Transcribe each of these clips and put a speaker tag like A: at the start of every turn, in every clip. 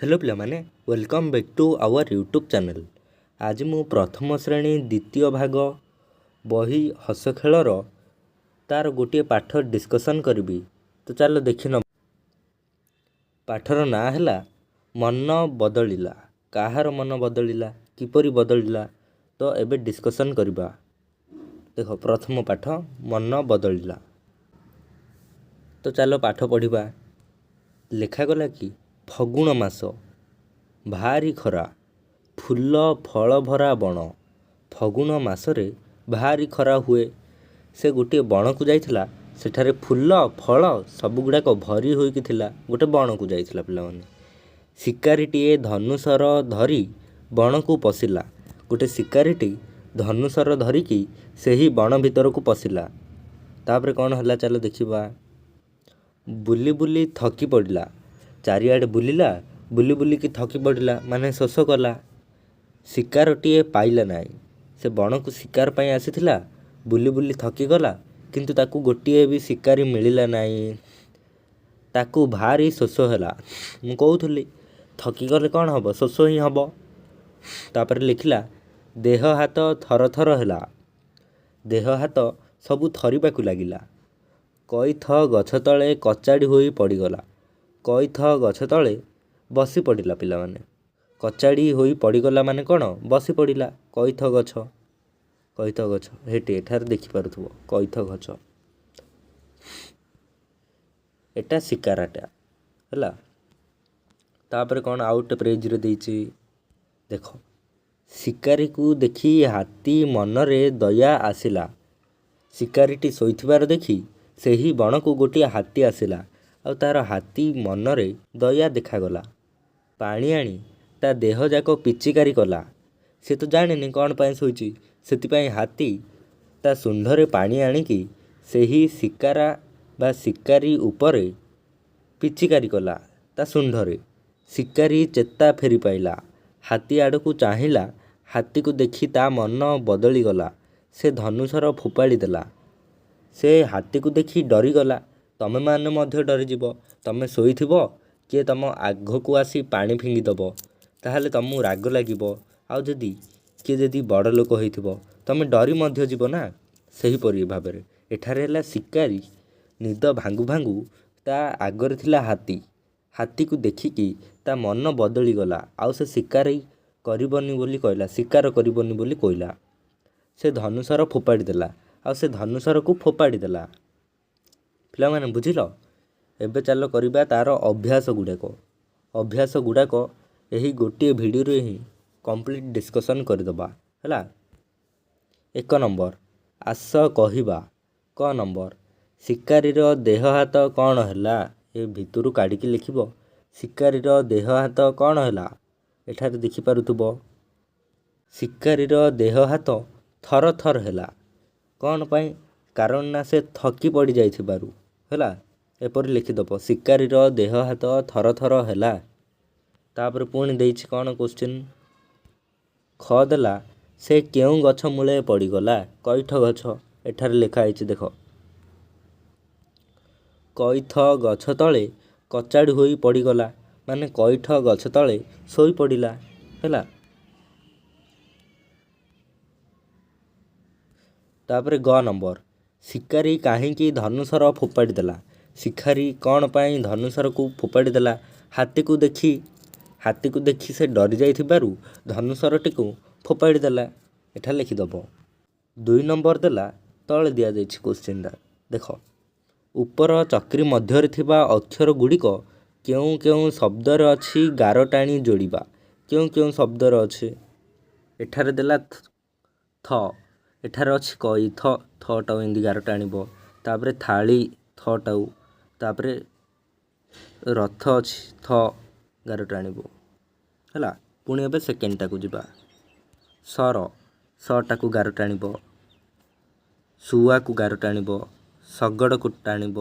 A: Hello ପିଲାମାନେ, welcome back to our YouTube channel. ଆଜି ମୁଁ ପ୍ରଥମ ଶ୍ରେଣୀ ଦ୍ୱିତୀୟ ଭାଗ ବହି ହସ ଖେଳର ତା'ର ଗୋଟିଏ ପାଠ ଡିସ୍କସନ୍ କରିବି। ତ ଚାଲ ଦେଖିନେବା। ପାଠର ନାଁ ହେଲା ମନ ବଦଳିଲା। କାହାର ମନ ବଦଳିଲା, କିପରି ବଦଳିଲା, ତ ଏବେ ଡିସ୍କସନ୍ କରିବା। ଦେଖ, ପ୍ରଥମ ପାଠ ମନ ବଦଳିଲା। ତ ଚାଲ ପାଠ ପଢ଼ିବା। ଲେଖାଗଲା କି ଫଗୁଣ ମାସ, ଭାରି ଖରା, ଫୁଲ ଫଳ ଭରା ବଣ। ଫଗୁଣ ମାସରେ ଭାରି ଖରା ହୁଏ। ସେ ଗୋଟିଏ ବଣକୁ ଯାଇଥିଲା, ସେଠାରେ ଫୁଲ ଫଳ ସବୁଗୁଡ଼ାକ ଭରି ହୋଇକି ଥିଲା। ଗୋଟେ ବଣକୁ ଯାଇଥିଲା ପିଲାମାନେ। ଶିକାରୀଟିଏ ଧନୁଶର ଧରି ବଣକୁ ପଶିଲା। ଗୋଟେ ଶିକାରୀଟି ଧନୁଶର ଧରିକି ସେହି ବଣ ଭିତରକୁ ପଶିଲା। ତାପରେ କ'ଣ ହେଲା, ଚାଲ ଦେଖିବା। ବୁଲି ବୁଲି ଥକି ପଡ଼ିଲା। ଚାରିଆଡ଼େ ବୁଲିଲା, ବୁଲି ବୁଲିକି ଥକି ପଡ଼ିଲା, ମାନେ ଶୋଷ କଲା। ଶିକାରଟିଏ ପାଇଲା ନାହିଁ। ସେ ବଣକୁ ଶିକାର ପାଇଁ ଆସିଥିଲା, ବୁଲି ବୁଲି ଥକିଗଲା, କିନ୍ତୁ ତାକୁ ଗୋଟିଏ ବି ଶିକାରୀ ମିଳିଲା ନାହିଁ। ତାକୁ ଭାରି ଶୋଷ ହେଲା। ମୁଁ କହୁଥିଲି, ଥକିଗଲେ କ'ଣ ହେବ? ଶୋଷ ହିଁ ହେବ। ତାପରେ ଲେଖିଲା, ଦେହ ହାତ ଥର ଥର ହେଲା। ଦେହ ହାତ ସବୁ ଥରିବାକୁ ଲାଗିଲା। କଇଥ ଗଛ ତଳେ କଚାଡ଼ି ହୋଇ ପଡ଼ିଗଲା। କଇଥ ଗଛ ତଳେ ବସି ପଡ଼ିଲା ପିଲାମାନେ। କଚାଡ଼ି ହୋଇ ପଡ଼ିଗଲା ମାନେ କ'ଣ? ବସି ପଡ଼ିଲା। କଇଥ ଗଛ, କଇଥ ଗଛ ହେଠି ଏଠାରେ ଦେଖିପାରୁଥିବ କଇଥ ଗଛ। ଏଟା ଶିକାରାଟା ହେଲା। ତାପରେ କ'ଣ ଆଉ ଗୋଟେ ପେଜ୍ରେ ଦେଇଛି ଦେଖ। ଶିକାରୀକୁ ଦେଖି ହାତୀ ମନରେ ଦୟା ଆସିଲା। ଶିକାରୀଟି ଶୋଇଥିବାର ଦେଖି ସେହି ବଣକୁ ଗୋଟିଏ ହାତୀ ଆସିଲା, ଆଉ ତା'ର ହାତୀ ମନରେ ଦୟା ଦେଖାଗଲା। ପାଣି ଆଣି ତା ଦେହଯାକ ପିଚିକାରି କଲା। ସେ ତ ଜାଣିନି କ'ଣ ପାଇଁ ଶୋଇଛି, ସେଥିପାଇଁ ହାତୀ ତା ଶୁଣ୍ଢରେ ପାଣି ଆଣିକି ସେହି ଶିକାରା ବା ଶିକାରୀ ଉପରେ ପିଚିକାରି କଲା ତା ଶୁଣ୍ଢରେ। ଶିକାରୀ ଚେତା ଫେରି ପାଇଲା। ହାତୀ ଆଡ଼କୁ ଚାହିଁଲା। ହାତୀକୁ ଦେଖି ତା ମନ ବଦଳିଗଲା। ସେ ଧନୁଶର ଫୋପାଡ଼ି ଦେଲା। ସେ ହାତୀକୁ ଦେଖି ଡରିଗଲା। ତମେମାନେ ମଧ୍ୟ ଡରିଯିବ। ତମେ ଶୋଇଥିବ, କିଏ ତମ ଆଗକୁ ଆସି ପାଣି ଫିଙ୍ଗିଦେବ, ତାହେଲେ ତମକୁ ରାଗ ଲାଗିବ। ଆଉ ଯଦି କିଏ ଯଦି ବଡ଼ ଲୋକ ହେଇଥିବ, ତମେ ଡରି ମଧ୍ୟ ଯିବ ନା। ସେହିପରି ଭାବରେ ଏଠାରେ ହେଲା, ଶିକାରୀ ନିଦ ଭାଙ୍ଗୁ ଭାଙ୍ଗୁ ତା ଆଗରେ ଥିଲା ହାତୀ। ହାତୀକୁ ଦେଖିକି ତା ମନ ବଦଳିଗଲା, ଆଉ ସେ ଶିକାରୀ କରିବନି ବୋଲି କହିଲା, ଶିକାର କରିବନି ବୋଲି କହିଲା। ସେ ଧନୁଶର ଫୋପାଡ଼ି ଦେଲା, ଆଉ ସେ ଧନୁଶରକୁ ଫୋପାଡ଼ି ଦେଲା। ପିଲାମାନେ ବୁଝିଲ? ଏବେ ଚାଲ କରିବା ତା'ର ଅଭ୍ୟାସ ଗୁଡ଼ାକ। ଅଭ୍ୟାସ ଗୁଡ଼ାକ ଏହି ଗୋଟିଏ ଭିଡ଼ିଓରେ ହିଁ କମ୍ପ୍ଲିଟ୍ ଡିସ୍କସନ୍ କରିଦେବା। ହେଲା, 1 ନମ୍ବର, ଆସ କହିବା। କ ନମ୍ବର, ଶିକାରୀର ଦେହ ହାତ କ'ଣ ହେଲା? ଏ ଭିତରୁ କାଢ଼ିକି ଲେଖିବ, ଶିକାରୀର ଦେହ ହାତ କ'ଣ ହେଲା? ଏଠାରେ ଦେଖିପାରୁଥିବ, ଶିକାରୀର ଦେହ ହାତ ଥର ଥର ହେଲା। କ'ଣ ପାଇଁ? କାରଣ ନା ସେ ଥକି ପଡ଼ିଯାଇଥିବାରୁ। ହେଲା, ଏପରି ଲେଖିଦେବ, ଶିକାରୀର ଦେହ ହାତ ଥର ଥର ହେଲା। ତାପରେ ପୁଣି ଦେଇଛି କ'ଣ କୋଶ୍ଚିନ୍? ଖ ଦେଲା, ସେ କେଉଁ ଗଛ ମୂଳେ ପଡ଼ିଗଲା? କଇଥ ଗଛ। ଏଠାରେ ଲେଖା ହେଇଛି ଦେଖ, କଇଥ ଗଛ ତଳେ କଚାଡ଼ି ହୋଇ ପଡ଼ିଗଲା, ମାନେ କଇଥ ଗଛ ତଳେ ଶୋଇପଡ଼ିଲା। ହେଲା, ତାପରେ ଗ ନମ୍ବର, ଶିକାରୀ କାହିଁକି ଧନୁଶର ଫୋପାଡ଼ି ଦେଲା? ଶିକାରୀ କ'ଣ ପାଇଁ ଧନୁଶରକୁ ଫୋପାଡ଼ି ଦେଲା? ହାତୀକୁ ଦେଖି, ହାତୀକୁ ଦେଖି ସେ ଡରି ଯାଇଥିବାରୁ ଧନୁଶରଟିକୁ ଫୋପାଡ଼ି ଦେଲା। ଏଠାରେ ଲେଖିଦେବ। 2 ନମ୍ବର ଦେଲା, ତଳେ ଦିଆଯାଇଛି କୋଶ୍ଚିନ୍ଟା ଦେଖ। ଉପର ଚକ୍ରି ମଧ୍ୟରେ ଥିବା ଅକ୍ଷର ଗୁଡ଼ିକ କେଉଁ କେଉଁ ଶବ୍ଦରେ ଅଛି ଗାର ଟାଣି ଯୋଡ଼ିବା। କେଉଁ କେଉଁ ଶବ୍ଦରେ ଅଛି? ଏଠାରେ ଦେଲା ଥ, ଏଠାରେ ଅଛି କଇଥ, ଥଟାକୁ ଏମିତି ଗାର ଟାଣିବ। ତାପରେ ଥାଳି, ଥଟାକୁ, ତାପରେ ରଥ ଅଛି, ଥ ଗାର ଟାଣିବ। ହେଲା, ପୁଣି ଏବେ ସେକେଣ୍ଡଟାକୁ ଯିବା। ସର, ସଟାକୁ ଗାର ଟାଣିବ, ଶୁଆକୁ ଗାର ଟାଣିବ, ଶଗଡ଼କୁ ଟାଣିବ,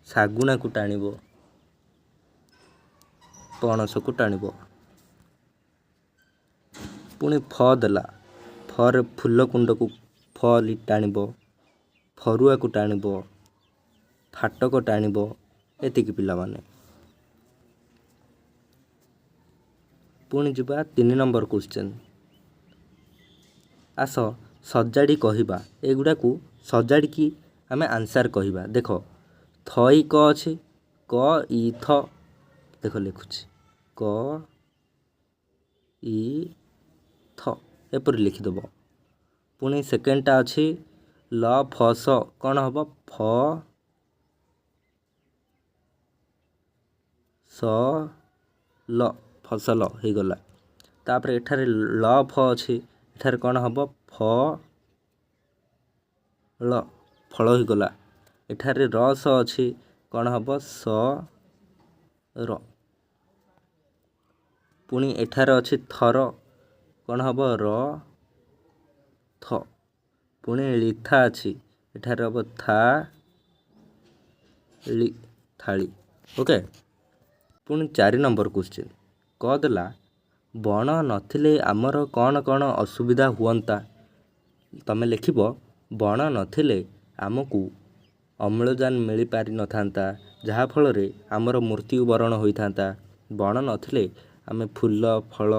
A: ଶାଗୁଣାକୁ ଟାଣିବ, ପଣସକୁ ଟାଣିବ। ପୁଣି ଫ ଦେଲା, ଫରେ ଫୁଲ କୁଣ୍ଡକୁ ଫ ଟାଣିବ, ଫରୁଆକୁ ଟାଣିବ, ଫାଟକ ଟାଣିବ। ଏତିକି ପିଲାମାନେ। ପୁଣି ଯିବା 3 ନମ୍ବର କ୍ୱେଶ୍ଚନ୍। ଆସ ସଜାଡ଼ି କହିବା, ଏଗୁଡ଼ାକୁ ସଜାଡ଼ିକି ଆମେ ଆନ୍ସର୍ କହିବା। ଦେଖ, ଥ ଇ କ ଅଛି, କ ଇ ଥ। ଦେଖ ଲେଖୁଛି, କ ଇ ଥ ଏପରି ଲେଖିଦେବ। ପୁଣି ସେକେଣ୍ଡଟା ଅଛି ଲ ଫ ସ, କ'ଣ ହେବ? ଫ ସ ଲ, ଫସଲ ହେଇଗଲା। ତାପରେ ଏଠାରେ ଲ ଫ ଅଛି, ଏଠାରେ କ'ଣ ହେବ? ଫ ଳ, ଫଳ ହୋଇଗଲା। ଏଠାରେ ର ସ ଅଛି, କ'ଣ ହେବ? ସ ର। ପୁଣି ଏଠାରେ ଅଛି ଥର, କ'ଣ ହେବ? ର ଥ। ପୁଣି ଳିଥା ଅଛି, ଏଠାରେ ହେବ ଥା ଳି, ଥାଳି। ଓକେ, ପୁଣି 4 ନମ୍ବର କ୍ୱେଶ୍ଚିନ୍। କ ଦେଲା, ବଣ ନଥିଲେ ଆମର କ'ଣ କ'ଣ ଅସୁବିଧା ହୁଅନ୍ତା? ତମେ ଲେଖିବ, ବଣ ନଥିଲେ ଆମକୁ ଅମ୍ଳଜାନ ମିଳିପାରିନଥାନ୍ତା, ଯାହାଫଳରେ ଆମର ମୃତ୍ୟୁବରଣ ହୋଇଥାନ୍ତା। ବଣ ନଥିଲେ ଆମେ ଫୁଲ, ଫଳ,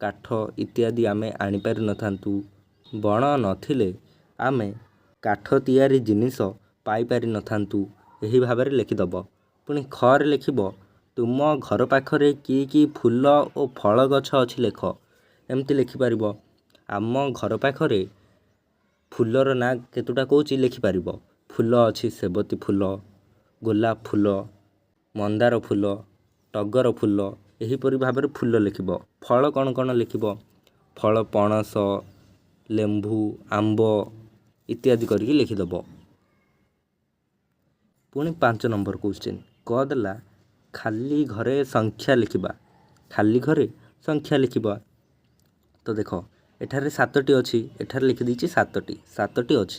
A: କାଠ ଇତ୍ୟାଦି ଆମେ ଆଣିପାରିନଥାନ୍ତୁ। ବଣ ନଥିଲେ ଆମେ କାଠ ତିଆରି ଜିନିଷ ପାଇପାରିନଥାନ୍ତୁ। ଏହି ଭାବରେ ଲେଖିଦେବ। ପୁଣି ଖରେ ଲେଖିବ, ତୁମ ଘର ପାଖରେ କି କି ଫୁଲ ଓ ଫଳ ଗଛ ଅଛି ଲେଖ। ଏମିତି ଲେଖିପାରିବ। ଆମ ଘର ପାଖରେ ଫୁଲର ନାଁ କେତୋଟା କହୁଛି, ଲେଖିପାରିବ। ଫୁଲ ଅଛି ସେବତୀ ଫୁଲ, ଗୋଲାପ ଫୁଲ, ମନ୍ଦାର ଫୁଲ, ଟଗର ଫୁଲ, ଏହିପରି ଭାବରେ ଫୁଲ ଲେଖିବ। ଫଳ କ'ଣ କ'ଣ ଲେଖିବ? ଫଳ ପଣସ, ଲେମ୍ବୁ, ଆମ୍ବ ଇତ୍ୟାଦି କରିକି ଲେଖିଦେବ। ପୁଣି 5 ନମ୍ବର କ୍ୱେଶ୍ଚିନ୍। କ ଦେଲା, ଖାଲି ଘରେ ସଂଖ୍ୟା ଲେଖିବା। ଖାଲି ଘରେ ସଂଖ୍ୟା ଲେଖିବା। ତ ଦେଖ, ଏଠାରେ 7ଟି ଅଛି, ଏଠାରେ ଲେଖିଦେଇଛି 7ଟି। 7ଟି ଅଛି,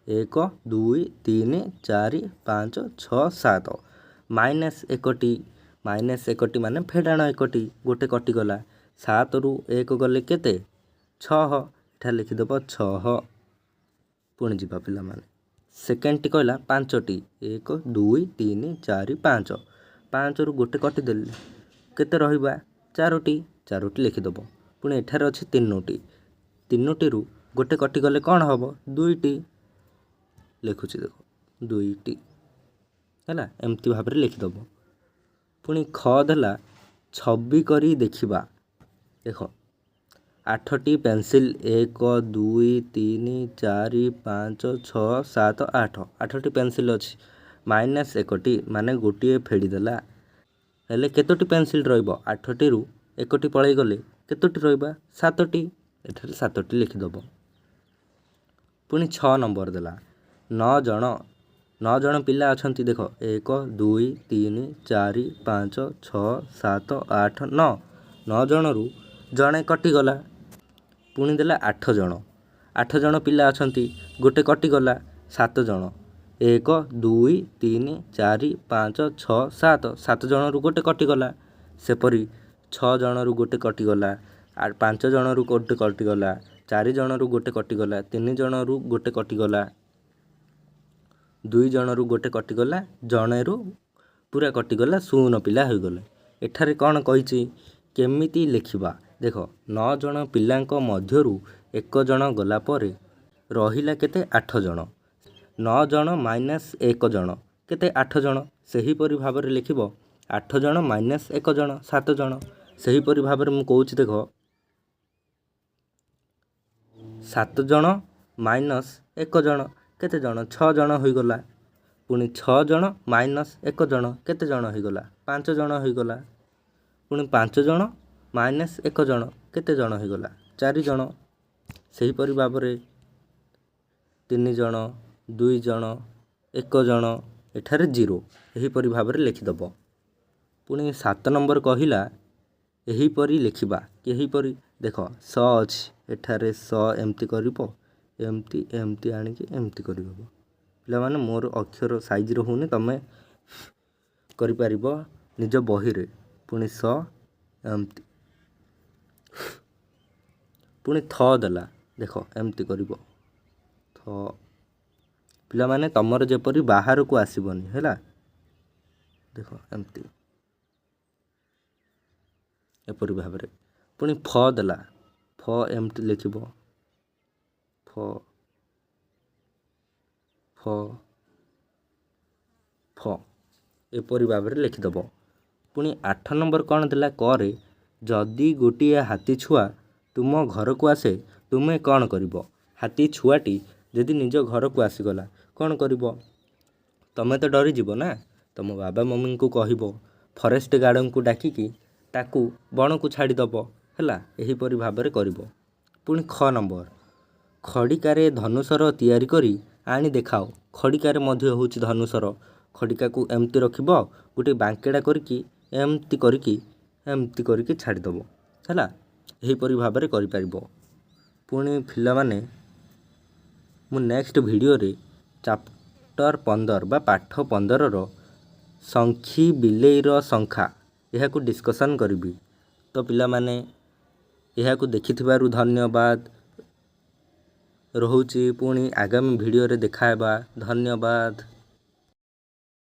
A: 1 2 3 4 5 6 7, ମାଇନସ୍ 1ଟି। ମାଇନସ୍ 1ଟି ମାନେ ଫେଡ଼ାଣ 1ଟି, ଗୋଟେ କଟିଗଲା। 7ରୁ 1 ଗଲେ କେତେ? 6। ଏଠାରେ ଲେଖିଦେବ 6। ପୁଣି ଯିବା ପିଲାମାନେ, ସେକେଣ୍ଡଟି କହିଲା 5ଟି, 1 2 3 4 5, 5ରୁ ଗୋଟେ କଟିଦେଲେ କେତେ ରହିବା? 4ଟି। 4ଟି ଲେଖିଦେବ। ପୁଣି ଏଠାରେ ଅଛି 3ଟି, 3ଟିରୁ ଗୋଟେ କଟିଗଲେ କ'ଣ ହେବ? 2ଟି। ଲେଖୁଛି ଦେଖ, 2ଟି ହେଲା। ଏମିତି ଭାବରେ ଲେଖିଦେବ। ପୁଣି ଖ ଦେଲା, ଛବି କରି ଦେଖିବା। ଦେଖ, 8ଟି ପେନସିଲ୍, 1 2 3 4 5 6 7 8, 8ଟି ପେନସିଲ୍ ଅଛି, ମାଇନସ୍ 1ଟି ମାନେ ଗୋଟିଏ ଫେଡ଼ିଦେଲା, ହେଲେ କେତୋଟି ପେନସିଲ୍ ରହିବ? 8ଟିରୁ 1ଟି ପଳେଇଗଲେ କେତୋଟି ରହିବା? 7ଟି। ଏଠାରେ 7ଟି ଲେଖିଦେବ। ପୁଣି 6 ନମ୍ବର ଦେଲା, 9 ଜଣ, 9 ଜଣ ପିଲା ଅଛନ୍ତି। ଦେଖ, 1 2 3 4 5 6 7 8 9, 9 ଜଣରୁ ଜଣେ କଟିଗଲା। ପୁଣି ଦେଲା 8 ଜଣ, 8 ଜଣ ପିଲା ଅଛନ୍ତି, ଗୋଟେ କଟିଗଲା, 7 ଜଣ, 1 2 3 4 5 6 7, 7 ଜଣରୁ ଗୋଟେ କଟିଗଲା। ସେପରି 6 ଜଣରୁ ଗୋଟେ କଟିଗଲା, 5 ଜଣରୁ ଗୋଟେ କଟିଗଲା, 4 ଜଣରୁ ଗୋଟେ କଟିଗଲା, 3 ଜଣରୁ ଗୋଟେ କଟିଗଲା, 2 ଜଣରୁ ଗୋଟେ କଟିଗଲା, ଜଣେରୁ ପୁରା କଟିଗଲା, 0 ପିଲା ହୋଇଗଲେ। ଏଠାରେ କ'ଣ କହିଛି, କେମିତି ଲେଖିବା? ଦେଖ, 9 ଜଣ ପିଲାଙ୍କ ମଧ୍ୟରୁ 1 ଜଣ ଗଲା ପରେ ରହିଲା କେତେ? 8 ଜଣ। 9 ଜଣ ମାଇନସ୍ 1 ଜଣ କେତେ? 8 ଜଣ। ସେହିପରି ଭାବରେ ଲେଖିବ, 8 ଜଣ ମାଇନସ୍ 1 ଜଣ 7 ଜଣ। ସେହିପରି ଭାବରେ ମୁଁ କହୁଛି ଦେଖ, 7 ଜଣ ମାଇନସ୍ 1 ଜଣ କେତେ ଜଣ? 6 ଜଣ ହୋଇଗଲା। ପୁଣି 6 ଜଣ ମାଇନସ୍ 1 ଜଣ କେତେ ଜଣ ହୋଇଗଲା? 5 ଜଣ ହୋଇଗଲା। ପୁଣି 5 ଜଣ ମାଇନସ୍ 1 ଜଣ କେତେ ଜଣ ହୋଇଗଲା? 4 ଜଣ। ସେହିପରି ଭାବରେ 3 ଜଣ, 2 ଜଣ, 1 ଜଣ, ଏଠାରେ 0, ଏହିପରି ଭାବରେ ଲେଖିଦେବ। ପୁଣି 7 ନମ୍ବର କହିଲା ଏହିପରି ଲେଖିବା। ଏହିପରି ଦେଖ, ସ ଅଛି ଏଠାରେ, ସ ଏମିତି କରିବ, ଏମିତି ଏମିତି ଆଣିକି ଏମିତି କରିଦେବ। ପିଲାମାନେ, ମୋର ଅକ୍ଷର ସାଇଜ୍ର ହେଉନି, ତୁମେ କରିପାରିବ ନିଜ ବହିରେ। ପୁଣି ସ ଏମିତି, ପୁଣି ଥ ଦେଲା, ଦେଖ ଏମିତି କରିବ ଥ। ପିଲାମାନେ, ତୁମର ଯେପରି ବାହାରକୁ ଆସିବନି, ହେଲା? ଦେଖ ଏମିତି, ଏପରି ଭାବରେ। ପୁଣି ଫ ଦେଲା, ଫ ଏମିତି ଲେଖିବ, ଫ ଫ ଫ ଏପରି ଭାବରେ ଲେଖିଦେବ। ପୁଣି 8 ନମ୍ବର କ'ଣ ଦେଲା? କରେ, ଯଦି ଗୋଟିଏ ହାତୀ ଛୁଆ ତୁମ ଘରକୁ ଆସେ ତୁମେ କ'ଣ କରିବ? ହାତୀ ଛୁଆଟି ଯଦି ନିଜ ଘରକୁ ଆସିଗଲା କ'ଣ କରିବ? ତମେ ତ ଡରିଯିବ ନା, ତମ ବାବା ମମିଙ୍କୁ କହିବ, ଫରେଷ୍ଟ ଗାର୍ଡ଼ଙ୍କୁ ଡାକିକି ତାକୁ ବଣକୁ ଛାଡ଼ିଦେବ। ହେଲା, ଏହିପରି ଭାବରେ କରିବ। ପୁଣି ଖ ନମ୍ବର, ଖଡ଼ିକାରେ ଧନୁଶର ତିଆରି କରି ଆଣି ଦେଖାଅ। ଖଡ଼ିକାରେ ମଧ୍ୟ ହେଉଛି ଧନୁଶର। ଖଡ଼ିକାକୁ ଏମିତି ରଖିବ, ଗୋଟେ ବାଙ୍କେଡ଼ା କରିକି ଏମିତି କରିକି ଏମିତି କରିକି ଛାଡ଼ିଦେବ। ହେଲା, ଏହିପରି ଭାବରେ କରିପାରିବ। ପୁଣି ପିଲାମାନେ, ମୁଁ ନେକ୍ସଟ ଭିଡ଼ିଓରେ ଚାପ୍ଟର 15 ବା ପାଠ 15ର ଶଙ୍ଖି ବିଲେଇର ଶଙ୍ଖା ଏହାକୁ ଡିସ୍କସନ୍ କରିବି। ତ ପିଲାମାନେ, ଏହାକୁ ଦେଖିଥିବାରୁ ଧନ୍ୟବାଦ ରହୁଛି। ପୁଣି ଆଗାମୀ ଭିଡ଼ିଓରେ ଦେଖାହେବା। ଧନ୍ୟବାଦ।